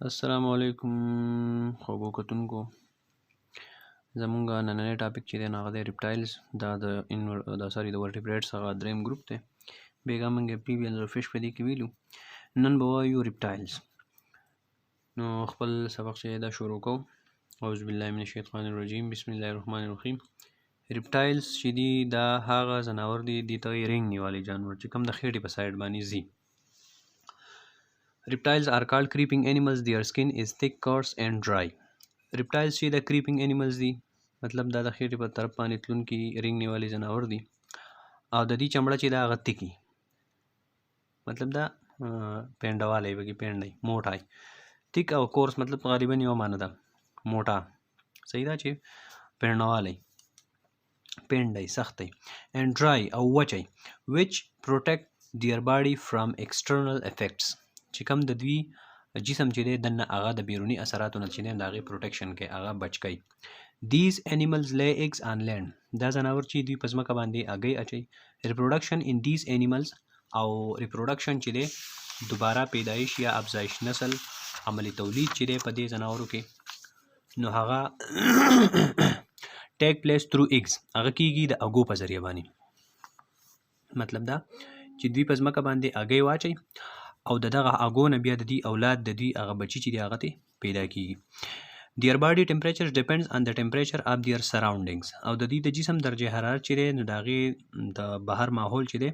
السلام علیکم خوږو کتونکو. زمونږ نننی ټاپک چې دی نو هغه دی ریپټایلز. دا د انور دا سوري د ورټیبریټس هغه دریم ګروپ دی. بیګا مونږ امفیبینز او فش په دې کې ویلو، نن به وایو ریپټایلز. نو خپل سبق چې دا شروع کوو. اعوذ بالله من الشیطان الرجیم، بسم الله الرحمن الرحیم. ریپټایلز چې دي دا هغه ځناور دي، دي ته وایي رینګ نیوالی جانور چې کوم د خېټې په سایډ باندې ځي. Reptiles are called creeping animals. Their skin is thick, coarse and dry. Reptiles چې دا creeping animals دي، مطلب دا د خېټې په طرف باندې تلونکي رینګ نیوالي ځناور دي، او د دې چمړه چې دا هغه تکي، مطلب دا پینډوالی پکې پینډی موټی تیک او کورس، مطلب غالبا یو معنی ده موټا، صحیح ده چې پینډوالی پینډی سخت دی، and dry او وچی، which protect their body from external effects، چې کوم د دوی جسم چې دی دننه هغه د بیروني اثراتو نه چې دی د هغې پروټیکشن کوي، هغه بچ کوي. These animals lay eggs on land. دا ځناور چې دوی په ځمکه باندې هګۍ اچوي. Reproduction in these animals، او reproduction چې دی دوباره پیدایش یا افزایش نسل، عملی تولید چې دی په دې ځناورو کې، نو هغه take place through eggs، هغه کیږي د اګو په ذریعه باندې. مطلب دا چې دوی په ځمکه باندې هګۍ واچوي او د دغه اګو نه بیا د دوی اولاد، د دوی هغه بچي چې دی هغه ته پیدا کیږي. Their body temperature depends on the temperature of their surroundings. او د دوی د جسم درجه حرارت چې دی نو د هغې د بهر ماحول چې دی،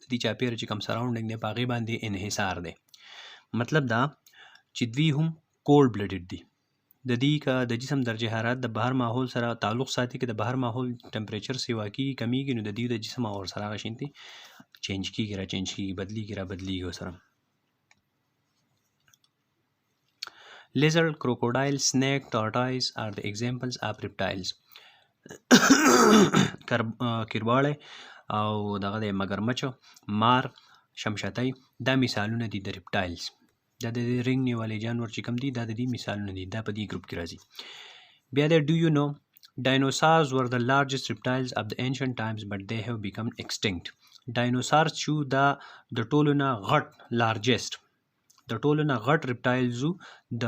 د دې چاپېره چې کوم سراونډینګ دی، په هغې باندې انحصار دی. مطلب دا چې دوی هم cold blooded دي. د دې که د جسم درجه حرارت د بهر ماحول سره تعلق ساتي، که د بهر ماحول ټمپریچر سیوا کیږي، کمیږي، نو د دې د جسم او سره هغه شینتي چینج کیږي، را چینج کیږي، بدلیږي، را بدلیږي ورسره. Lizard, crocodile, snake, tortoise are the examples of reptiles. کرباړی او دغه د مګرمچ، مار، شمشتۍ، دا مثالونه دي د ریپټایلز. دا د دې رینګ نیولې جانور چې کوم دي، دا د دې مثالونه دي، دا په دې ګروپ کې راځي. بیا د do you know dinosaurs were the largest reptiles of the ancient times, but they have become extinct. Dinosaurs چې دا د ټولو نه غټ largest، د ټولو نه غټ reptiles د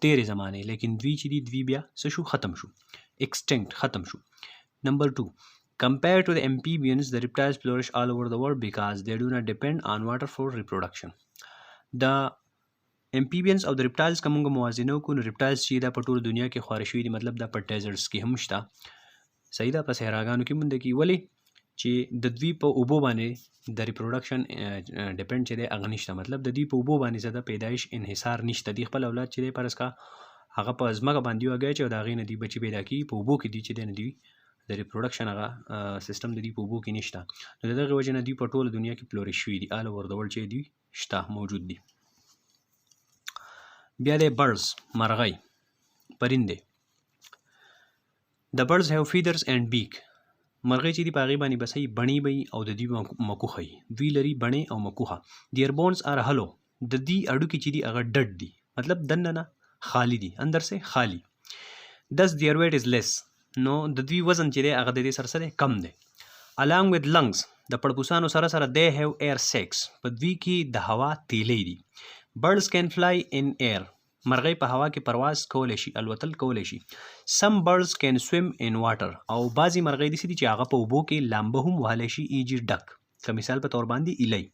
تیرې زمانې، لیکن دوی چې دي دوی بیا څه شو؟ ختم شو، extinct، ختم شو. Number 2, compared to the amphibians, the reptiles flourish all over the world because they do not depend on water for reproduction. د amphibians او د reptiles که مونږ موازنه وکړو، نو reptiles چې دا په ټوله دنیا کې خواره شوي دي، مطلب دا په deserts کې هم شته، صحیح ده، په صحراګانو کې مونده کېږي. ولې چې د دوی په اوبو باندې د ریپروډکشن ډیپند چې دی هغه نشته، مطلب د دوی په اوبو باندې څه د پیدایش انحصار نشته. دوی خپل اولاد چې دی فرض کا هغه په ځمکه باندې وږی چې او د هغې نه دوی بچي پیدا کېږي. په اوبو کې دوی چې دی نه دوی د ریپروډکشن هغه سیستم د دوی په اوبو کې نشته، نو د دغې وجې نه دوی په ټوله دنیا کې flourish شوي دي، all over the world چې دوی شته، موجود دي. بیا دی birds، مرغۍ، پرندې. The birds have feathers and beak. مرغۍ چې دي په هغې باندې بسۍ بڼې به او د دوی مکوخه وي، دوی لري بڼې او مکوخه. Their bones are hollow. د دوی هډوکي چې دي هغه ډډ دي، مطلب دننه نه خالی دي، اندر سے خالی. Thus their weight is less. نو د دوی وزن چې دی هغه د دې سره سره کم دی. Along with lungs، د پړپوسانو سره سره، they have air sacs. په دوی کې د هوا تیلې دي. Birds can fly in air. مرغۍ په هوا کې پرواز کولی شي، الوتل کولی شي. Some birds can swim in water. او بعضې مرغۍ داسې دي چې هغه په اوبو کې لامبه هم وهلی شي، e.g. duck، که مثال په طور باندې ایلۍ.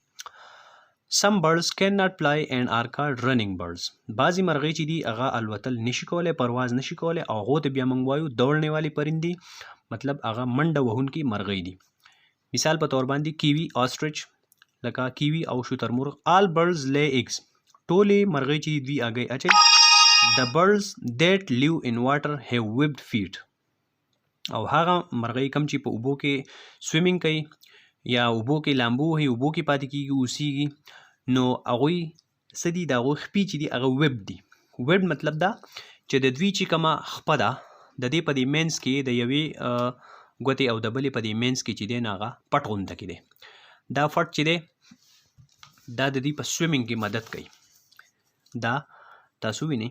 Some birds cannot fly and are called running birds. بعضې مرغۍ چې دي هغه الوتل نشي کولی، پرواز نشي کولی، او هغو ته بیا موږ وایو دوړنې والې پرندې، مطلب هغه منډه وهونکي مرغۍ دي. مثال په طور باندې kiwi، ostrich، لکه کیوي او شترمرغ. All birds lay eggs. ټولې مرغۍ چې دوی هګۍ اچوي. The birds that live in water have webbed feet. او هغه مرغۍ کم چې په اوبو کې swimming کوي یا اوبو کې لامبو وهي، اوبو کې پاتې کیږي، اوسیږي، نو هغوی څه دي؟ د هغوی خپې چې دي هغه ویب دي. ویب مطلب دا چې د دوی چې کومه خپه ده، د دې په دې منځ کې، د یوې ګوتې او د بلې په دې منځ کې چې دی نو هغه پټ غونته کې دی. دا فټ چې دی دا د دوی په swimming کې مدد کوي. دا تاسو وینئ،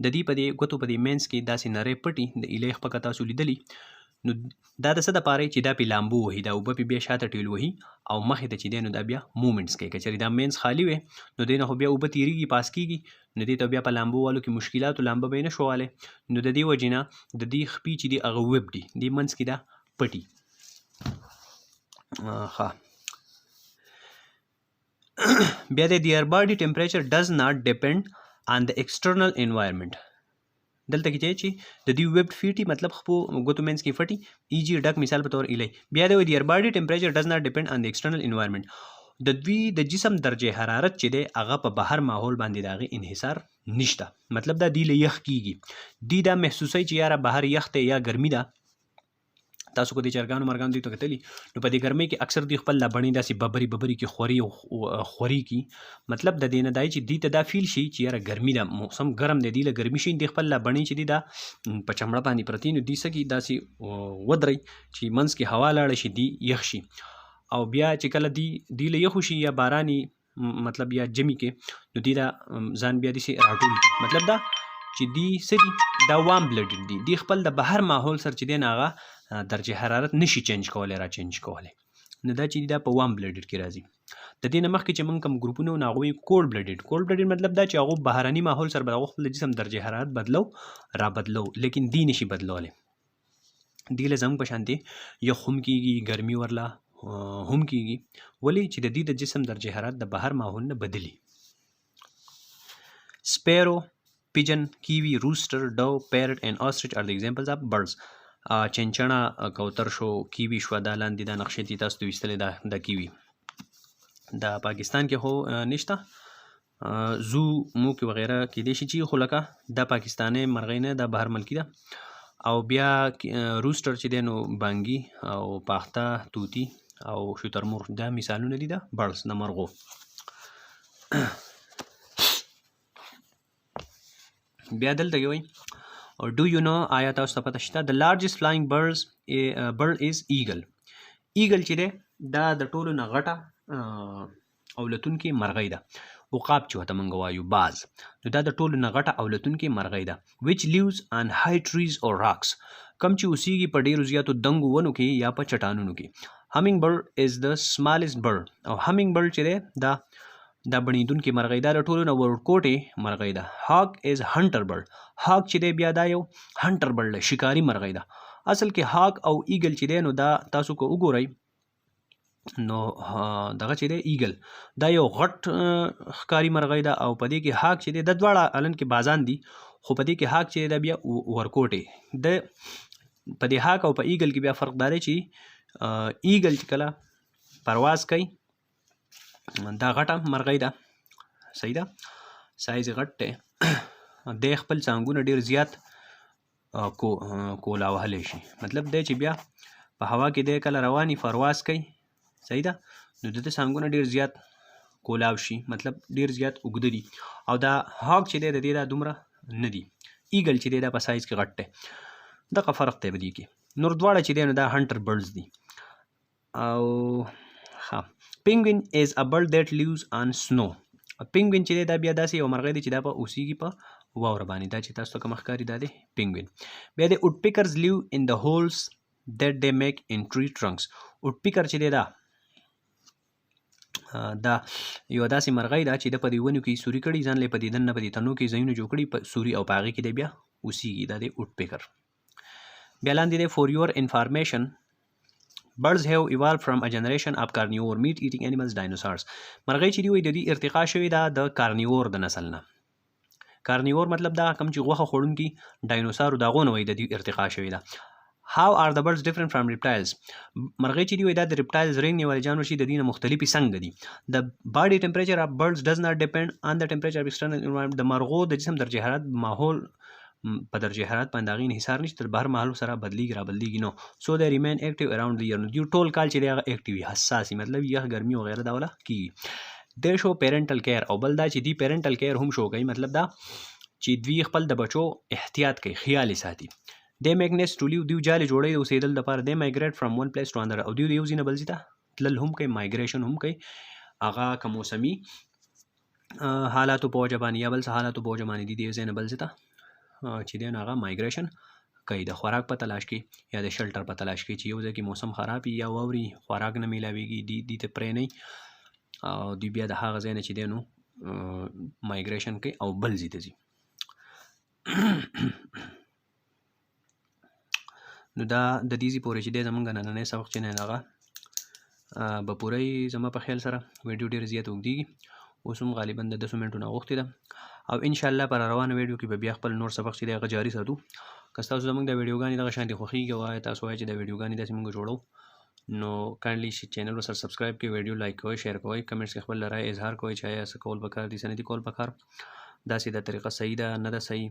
د دې په دې ګوتو په دې منځ کې داسې نری پټي، د ایلۍ خپه که تاسو لیدلی، نو دا د څه دپاره چې دا پې لامبو وهي، دا اوبه پې بیا شاته ټیل وهي او مخې ته چې دی نو دا بیا movements کوي. که چېرې دا منځ خالي وي، نو دی نه خو بیا اوبه تېرېږي، پاس کېږي. نو دې ته بیا په لامبو والو کې مشکلات، لامبه به یې نه شوالی. نو د دې وجې نه د دې خپې چې دي هغه ویب دي، دې منځ کې دا پټي. ښه، بیا د their body temperature does not depend on the external environment. دلته کې چې د دې webbed feet، مطلب خپو ګوتو منځ کې فټي، e.g. duck، مثال په تور ایلی. بیا د their body temperature does not depend on the external environment. د دوی د جسم درجه حرارت چې دی هغه په بهر ماحول باندې د هغې انحصار نشته. مطلب دا دی له یخ کیږي، دی دا محسوسوي چې یاره بهر یخ دی یا ګرمي ده. تاسو کو د چرګانو مرګان دوی ته کتلی، نو په دې ګرمۍ کې اکثر دوی خپل لا بڼې داسې ببري ببري کې خوري او خوري کی. مطلب د دې نه دی چې دوی ته دا feel شي چې یاره ګرمي ده، موسم ګرم دی، دوی له ګرمي شي، دوی خپل لا بڼې چې دی دا په چمړه باندې پرتې، نو دوی څه کوي؟ داسې ودرئ چې منځ کې هوا لاړه شي، دوی یخ شي. او بیا چې کله دی له یخ شي یا باراني، مطلب یا جمی کې، نو دی دا ځان بیا داسې راټول کړي. مطلب دا چې دی څه دي؟ دا warm blooded دي. دی خپل د بهر ماحول سره چې دی نه هغه درجه حرارت نشي change کولی را change کولی. نو دا چې دا په warm blooded کې راځي. د دې نه مخکې چې موږ کوم ګروپونه، نو هغوی cold blooded. Cold blooded مطلب دا چې هغو بهرني ماحول سره به هغو خپل جسم درجه حرارت بدلو را بدلو، لیکن دی نشي بدلولی. دی له زموږ په شانتې یخ هم کیږي، ګرمي ورله هم کیږي. ولې چې د دې د جسم درجه حرارت د بهر ماحول نه بدلی. Sparrow, pigeon, kiwi, rooster, dove, parrot and ostrich are the examples of birds. چنچڼه کوتر شو، کیوي شو، دا لاندې دا نقشې دي تاسو ته ویستلې ده. دا کیوي دا پاکستان کې خو نشته، zoo مو کې وغیره کېدای شي چې، خو لکه دا پاکستاني مرغۍ نه، دا بهر ملکي ده. او بیا rooster چې دی نو بانګي او پاخته طوطي او شترمرغ، دا مثالونه دي د birds، د مرغو. بیا دلته کې وایي او do you know، آیا تاسو ته پته شته؟ The largest flying bird is eagle. Eagle چې دی دا د ټولو نه غټه اولتونکې مرغۍ ده. عقاب چې ورته مونږ وایو، باز، نو دا د ټولو نه غټه اولتونکې مرغۍ ده، which lives on high trees or rocks، کم چې اوسیږي په ډیرو زیاتو دنګو ونو کې یا په چټانونو کې. Humming bird is the smallest bird. او humming bird چې دی دا بڼېدونکې مرغۍ ده، د ټولو نه وړوکوټې مرغۍ ده. Hawk is hunter bird. Hawk چې دی بیا دا یو hunter bird ده، شکاري مرغۍ ده. اصل کې hawk او eagle چې دی، نو دا تاسو که وګورئ نو دغه چې دی eagle دا یو غټ ښکاري مرغۍ ده، او په دې کې hawk چې دی، دا دواړه الن کې بازان دي، خو په دې کې hawk چې دی دا بیا ورکوټې د. په دې hawk او په eagle کې بیا فرق دا دی چې eagle چې کله پرواز کوي، دا غټه مرغۍ ده، صحیح ده، سایز یې غټ دی، دی خپل څانګونه ډیر زیات کو کولا وهلی شي. مطلب دی چې بیا په هوا کې دی کله رواني پرواز کوي، صحیح ده، نو د ده څانګونه ډیر زیات کولاو شي، مطلب ډیر زیات اوږده دي. او دا hawk چې دی د دې دا دومره نه دي. Eagle چې دی دا په سایز کې غټ دی. دغه فرق دی په دې کې. نور دواړه چې دی نو دا hunter birds دي. او ښه، penguin is a bird that lives on snow. Penguin چې دی دا بیا داسې یو مرغۍ دی چې دا په اوسیږي په واوره باندې. دا چې تاسو ته کوم ښکاري دا دی penguin. بیا دی woodpeckers live in the holes that they make in tree trunks. Woodpecker چې دی دا یو داسې مرغۍ ده چې د په دې ونو کې سوري کړي، ځان له په دې دننه په دې تنو کې ځایونه جوړ کړي په سوري، او په هغې کې دی بیا اوسیږي. دا دی woodpecker. بیا لاندې دی for your information، birds have evolved from a generation of carnivore meat eating animals، dinosaurs. مرغۍ چې دی وایي د دې ارتقا شوې ده د carnivore د نسل نه. Carnivore مطلب دا کوم چې غوښه خوړونکي ډاینوسارو، د هغو نه وایي د دې ارتقا شوې ده. How are the birds different from reptiles؟ مرغۍ چې دی وایي دا د reptiles، رینګ والے جانور چې د دې نه مختلفې څنګه دي؟ The body temperature of birds does not depend on the temperature of external environment. د مرغو د جسم درجه حرارت ماحول په درجه حرارت باندې هغې انحصار نشته، تر بهر ماحول سره بدلیږي را بدلیږي. نو so they remain active around the year. نو دوی ټول کال چې دی هغه active وي، حساس، مطلب یخ، ګرمي وغیره دا ولا کیږي. They show parental care. او بل دا چې دی parental care هم شو کوي، مطلب دا چې دوی خپل د بچو احتیاط کوي، خیال یې ساتي. They make nest to live. دوی جالې جوړوي د اوسېدل دپاره. They migrate from one place to another. او دوی د یو ځای نه بل ځای ته تلل هم کوي، migration هم کوي، هغه که موسمي حالاتو په وجه باندې یا بل څه حالاتو په وجه باندې دي د یو ځای نه بل ځای ته چې دی نو هغه migration کوي، د خوراک په تلاش کې یا د shelter په تلاش کې، چې یو ځای کې موسم خراب وي یا واوري، خوراک نه میلاویږي، دي ته پرې نه، او دوی بیا د هغه ځای نه چې دی نو مایګریشن کوي او بل ځای ته ځي. نو دا د دې ځای پورې چې دی زمونږ نننی سبق چې نه هغه به پوره وي. زما په خیال سره ویډیو ډېره زیاته اوږدېږي، اوس هم غالبا د 10 منټو نه غوښتې ده، او ان شاء الله پر روانه ویډیو کې به بیا خپل نور سبق چې دی هغه جاري ساتو. که ستاسو زمونږ دا ویډیوګانې دغه شان دي خوښېږي او آیا تاسو وایئ چې دا ویډیوګانې داسې مونږ جوړو، نو کایندلی چې چینل ورسره سبسکرایب کړئ، ویډیو لایک کوئ، شیر کوئ، کمنټس کې خپل رائے اظهار کوئ چې آیا څه کول پکار دي، څه نه دي کول پکار، داسې دا طریقه صحیح ده نه ده صحیح،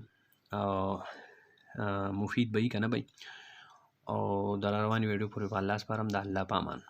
او مفید به وي که نه به وي. او د روانې ویډیو پورې په الله سپارم، د الله په امان.